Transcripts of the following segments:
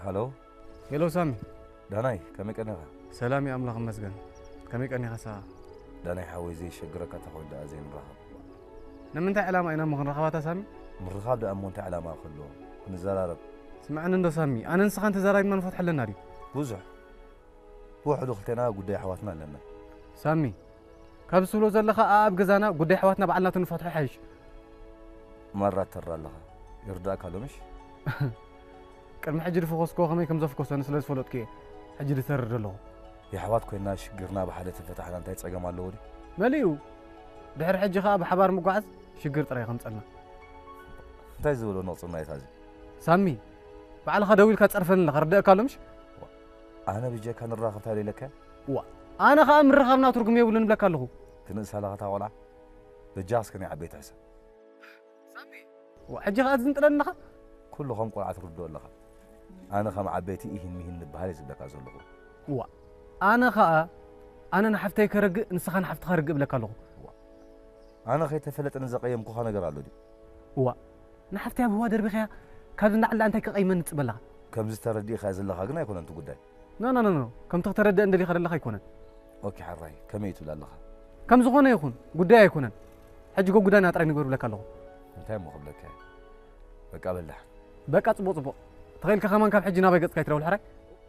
ኣሎ። ሄሎ ሳሚ። ዳናይ፣ ከመይ ቀኒኻ? ሰላም እዩ ኣምላኽ ይመስገን። ከመይ ቀኒኻ ሰባ? ዳናይ ሓወይ፣ ዘይሸግረካ ተኾይኑ ደኣ ዘይንራኸብ። ንምንታይ ዕላማ ኢና እሞ ክንራኸባታ ሳሚ? ምርኻብ ደኣ እሞ እንታይ ዕላማ ክህልዎ? ክንዘራረብ። ስምዐኒ እንዶ ሳሚ፣ ኣነ ንስኻን ተዘራሪብና ንፈትሖ ኣለና ድዩ? ብዙሕ ብውሕዱ ክልቴና ጉዳይ ኣሕዋትና ኣለና። ሳሚ፣ ካብ ዝትብሎ ዘለኻ ኣብ ገዛና ጉዳይ ኣሕዋትና ባዕልና ትንፈትሖ ሓይሽ። ማራ ትራ ኣለኻ። ይርዳእካ ኣሎ ምሽ? ቅድሚ ሕጂ ድፈኾስኮ ከመይ ከም ዘፍኮሰኒ ስለ ዝፈለጥኩ እየ ሕጂ ድተርድ ኣለኹ። የሕዋት ኮይና ሽግርና ብሓደ ተፈታሕና እንታይ ጸገም ኣለዎ ድዩ? መሊኡ። ድሕሪ ሕጂ ኸኣ ብሓባር ምጓዓዝ ሽግር ጥራይ ከምጸልና። እንታይ ዝበሎ ነቕጽና እዩ ታዚ? ሳሚ፣ ባዕልኻ ደው ኢልካ ጸርፈኒ ኣለኻ፣ ርደእካ ኣሎ ምሽ? ኣነ ብጀካ ንራኸብ እንታይ ኢለካ? ዋ፣ ኣነ ኸኣ ምርኻብና ትርጉም የብሉን እብለካ ኣለኹ። ትንእስ ኣለኻ እታ ቆልዓ? በጃ እስከ ናይ ዓበይቲ ሕሰብ። ዋ፣ ሕጂ ኸኣ ትዝንጥለኒ ኣለኻ? ኩሉ ከም ቆልዓ ትርድኦ ኣለኻ። ኣነ ከም ዓበይቲ ኢሂን ሚሂን ንበሃል እየ ዝብለካ ዘለኹ። ዋ፣ ኣነ ኸኣ ኣነ ንሓፍተይ ከረግእ ንስኻ ንሓፍትኻ ርግእ እብለካ ኣለኹ። ኣነ ከይተፈለጠኒ ዘቐየምኩኻ ነገር ኣሎ ድዩ? ዋ፣ ንሓፍተይ ኣብ ህዋ ደርቢኻያ ካብዚ ንላዕሊ እንታይ ከቐይመኒ ትጽበ ኣለኻ? ከምዚ ተረዲእኻዮ ዘለኻ ግን ኣይኮነን እቲ ጉዳይ። ኖ ኖ ኖ ኖ፣ ከምቲ ክተረድእ እንደሊኻ ዘለኻ ኣይኮነን። ኦኬ ሓራይ፣ ከመይ ትብል ኣለኻ? ከም ዝኾነ ይኹን ጉዳይ ኣይኮነን። ሕጂ ጎጉዳና ጥራይ ንግበር እብለካ ኣለኹ። እንታይ እሞ ክብለካ እየ? በቃ በላሕ። በቃ ጽቡቕ ጽቡቕ። ተኸኢልካ ከማን ካብ ሕጂ ናባይ ገጽካ ኣይትረውል ሓራይ።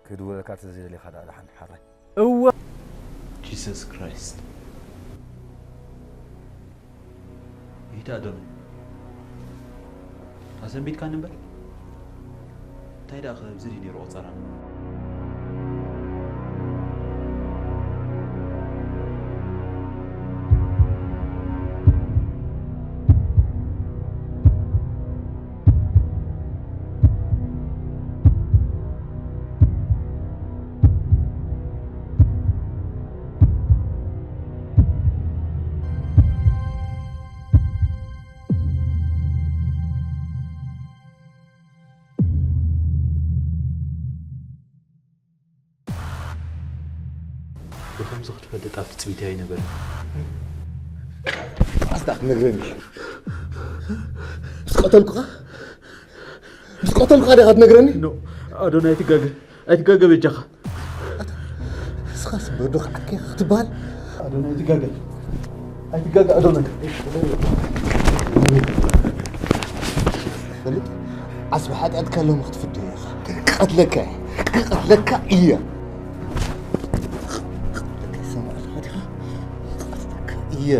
ክድውለልካ ተዘይደሊኻ ደኣ ደሓን ሓራይ። እወ። ጂሰስ ክራይስት። ይታ ዶን ኣሰንቢትካኒ እምበር እንታይ ደኣ ከብዚ ድዩ ነይሩ ቆጸራና? ብኸምዚ ክትፈልጥ ኣብ ትጽቢተይ ኣይነበረን። ኣስታ ክትነግረኒ ምስ ቀተልኩኻ ምስ ቀተልኩኻ ዲኻ ትነግረኒ? ኖ ኣዶናይ ኣይትጋገ ኣይትጋገ በጃኻ። እስኻስ በዶ ክዓከ ክትበሃል ኣዶናይ ኣይትጋገ ኣይትጋገ ኣዶናይ። ፈልጥ ዓስቢ ሓጢኣትካ ሎሚ ክትፍደ ኢኻ። ክቐትለካ እየ። ክቐትለካ እየ። ሰማዕትኻ ዲኻ? ክቐትለካ እየ።